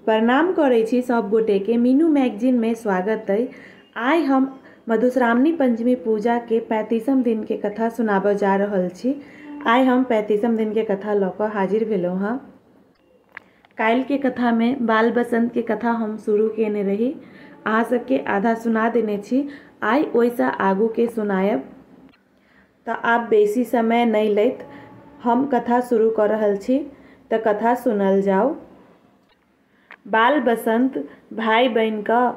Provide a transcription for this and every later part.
प्रणाम करै छी सब गोटे के, मीनू मैगजीन में स्वागत अइ। आइ हम मधुश्रावणी पंचमी पूजा के 35म दिन के कथा सुनाबऽ जा रहल छी। आइ हम 35म दिन के कथा लऽ कऽ हाजिर भेलहुँ हँ। काल्हि के कथा में बाल बसंत के कथा हम शुरू केने रही, अहाँ सबके आधा सुना देने छी, आइ ओहिसँ आगू के सुनायब। तऽ आब बेसी समय नहि लैत हम कथा शुरू कऽ रहल छी, तऽ कथा सुनल जाउ। बाल बसंत भाय बनि कऽ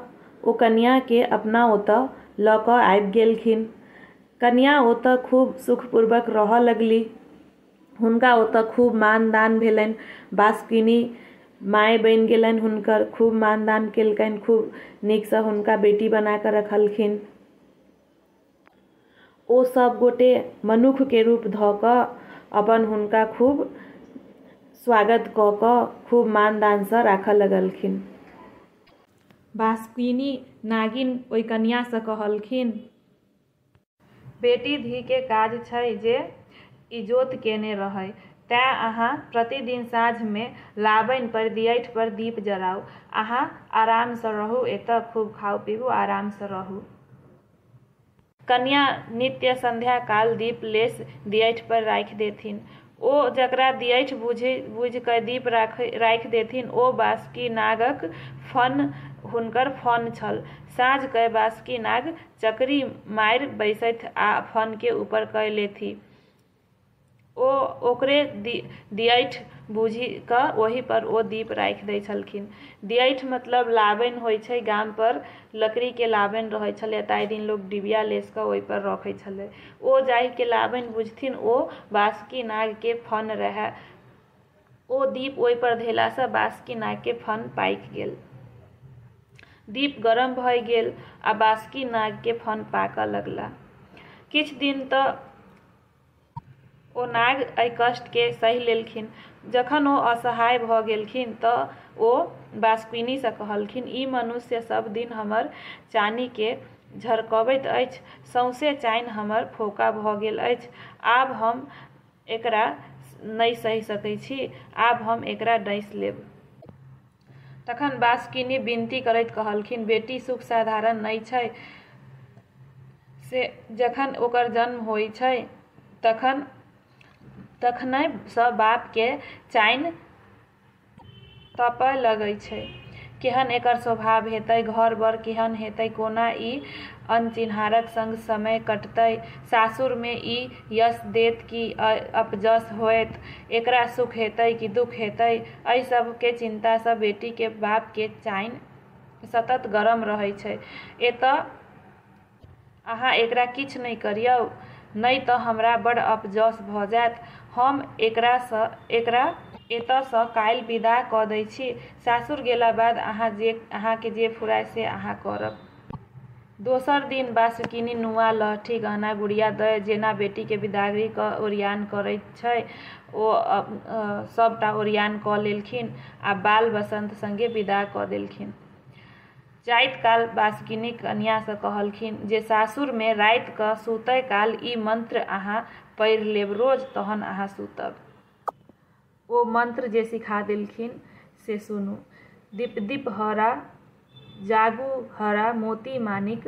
ओ कनियाँके अपना ओतऽ लऽ कऽ आबि गेलखिन। कनियाँ ओतऽ खूब सुखपूर्वक रहऽ लगली। हुनका ओतऽ खूब मानदान भेलनि। बासुकिनी माय बनि गेलनि हुनकर, खूब मानदान केलकनि, खूब नीकसँ हुनका बेटी बना कऽ रखलखिन। ओ सब गोटे मनुखके रूप धऽ कऽ अपन हुनका खूब स्वागत कऽ कऽ खूब मानदानसँ राखऽ लगलखिन। बासुकिनी नागिन ओहि कनियाँसँ कहलखिन। बेटी धी के काज छै जे इजोत केने रहय। तैं अहाँ प्रतिदिन साँझमे लाबनि पर दियठि पर दीप जराउ। अहाँ आरामसँ रहू एतऽ, खूब खाउ पीबू, आरामसँ रहू। कनियाँ नित्य संध्या काल दीप लेसि दियठि पर राखि देथिन। ओ जकरा दियठि बूझि कय दीप राखि देथिन ओ बासुकी नागक फन हुनकर फन छल। साँझ कय बासुकी नाग चकरी मारि बैसथि आ फनके ऊपर कय लेथि। ओ ओकरे दियठि बूझि कऽ ओहि पर ओ दीप राखि दै छलखिन। दियठि मतलब लाबनि होइ छै, गाम पर लकड़ीके लाबनि रहै छलै, ताहि दिन लोक डिबिया लेसि कऽ ओहि पर रखै छलै। ओ जाहिके लाबनि बुझथिन ओ बासुकी नागके फन रहए। ओ दीप ओहि पर धेलासँ बासुकी नागके फन पाकि गेल। दीप गरम भऽ गेल आ बासुकी नागके फन पाकऽ लगला। किछु दिन तऽ ओ नाग एहि कष्टके सहि लेलखिन। जखन ओ असहाय भऽ गेलखिन तऽ ओ बासुकिनीसँ कहलखिन, ई मनुष्य सब दिन हमर चानीके झरकबैत अछि, सौंसे चानि हमर फोका भऽ गेल अछि। आब हम एकरा नहि सहि सकैत छी, आब हम एकरा डसि लेब। तखन बासुकिनी विनती करैत कहलखिन, बेटी सुख साधारण नहि छै, से जखन ओकर जन्म होइ छै तखन तखनहिसँ बापके चानि तपय लगै छै। केहन एकर स्वभाव हेतै, घर-बर केहन हेतै, कोना ई अनचिन्हारक संग समय कटतै, सासुरमे ई यश देत कि अपजश होयत, एकरा सुख हेतै कि दुख हेतै, एहि सभके चिन्तासँ बेटीके बापके चानि सतत गरम रहै छै। एतऽ अहाँ एकरा किछु नहि करियौ, नहि तऽ हमरा बड़ अपजश भऽ जायत। हम एकरा एतऽसँ काल्हि विदा कऽ दै छी। सासुर गेला बाद अहाँके जे फुराय से अहाँ करब। दोसर दिन बासुकिनी नुआ, लहठी, गहना गुड़िया दय जेना बेटीके विदागरी कऽ ओरियान करैत छै ओ सभटा ओरियान कऽ लेलखिन आ बाल बसंत संगे विदा कऽ देलखिन। जाइत काल बासुकिनी कनियाँसँ कहलखिन जे सासुरमे राति कऽ सुतय काल ई मंत्र अहाँ पढ़ि लेब रोज, तहन अहाँ सुतब। ओ मंत्र जे सिखा देलखिन से सुनू। दीप दीप हरा जागू हरा मोती मानिक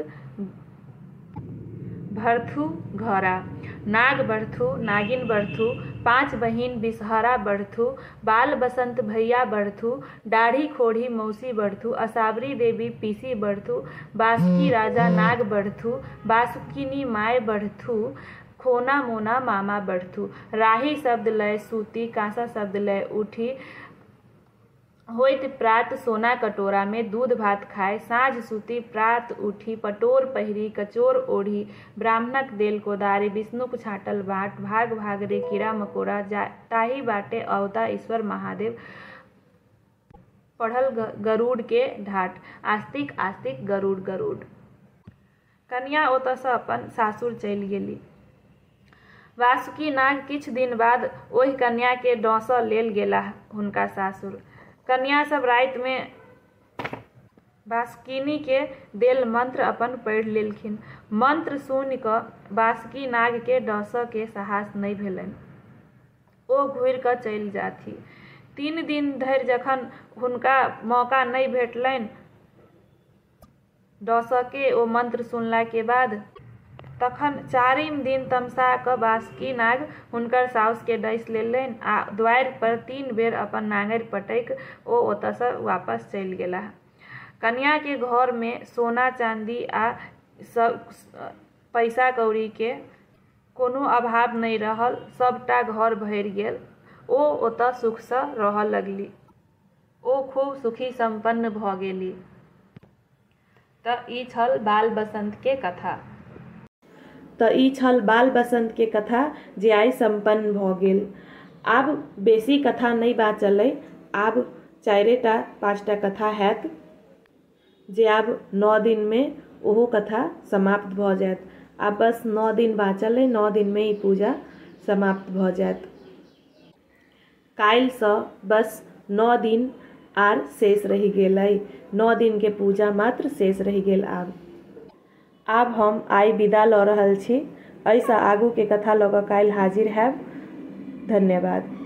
भरथु घरा, नाग बढ़थु नागिन बढ़थु, पाँच बहिन बिसहरा बढ़थु, बाल बसंत भैया बढ़थु, दाढ़ी खोढ़ी मौसी बढ़थु, असावरी देवी पीसी बढ़थु, बासुकी राजा नाग बढ़थु, बासुकिनी माय बढ़थु, खोना मोना मामा बढ़थु। राही शब्द लय सूती, काँसा शब्द लय उठी, होइत प्रात सोना कटोरामे दूध भात खाय, साँझ सूती प्रात उठी, पटोर पहिरी कचोर ओढ़ी, ब्राह्मणक देल कोदारि, विष्णुक छाँटल बाट, भाग भाग रे कीड़ा मकोड़ा, ताहि बाटे अओता ईश्वर महादेव, पढ़ल गरुड़ के ढाठ, आस्तिक आस्तिक गरुड़ गरुड़। कनियाँ ओतऽसँ अपन सासुर चलि गेली। वासुकी नाग किछु दिन बाद ओहि कन्याके डँसऽ लेल गेलाह हुनका सासुर। कन्या सब रातिमे बासुकिनीके देल मंत्र अपन पढ़ि लेलखिन। मंत्र सुनि कऽ बासुकी नागके डँसऽ के साहस नहि भेलनि। ओ घुरि कऽ चलि जाथि। 3 दिन धरि जखन हुनका मौका नहि भेटलनि डसऽके ओ मंत्र सुनलाके बाद, तखन 4म दिन तमसा कऽ बासुकी नाग हुनकर साउसके डसि लेलनि आ द्वारि पर 3 बेर अपन नांगरि पटकि ओ ओतऽसँ वापस चलि गेलाह। कनियाके घरमे सोना चांदी आ पैसा कौड़ीके कोनो अभाव नहि रहल, सबटा घर भरि गेल। ओ ओतऽ सुखसँ रहऽ लगली। ओ खूब सुखी सम्पन्न भऽ गेली। तऽ ई छल बाल बसंत के कथा। तऽ ई छल बाल बसंत के कथा जे आइ सम्पन्न भऽ गेल। आब बेसी कथा नहि बाँचल अइ, आब 4टा 5टा कथा हैत जे आब 9 दिनमे ओहो कथा समाप्त भऽ जायत। आब बस 9 दिन बाँचल अइ, 9 दिनमे ई पूजा समाप्त भऽ जायत। काल्हिसँ बस 9 दिन आर शेष रहि गेल अइ, 9 दिनके पूजा मात्र शेष रहि गेल आब। आब हम आइ विदा लऽ रहल छी। एहिसँ आगूके कथा लऽ कऽ काल्हि हाजिर हैब। धन्यवाद।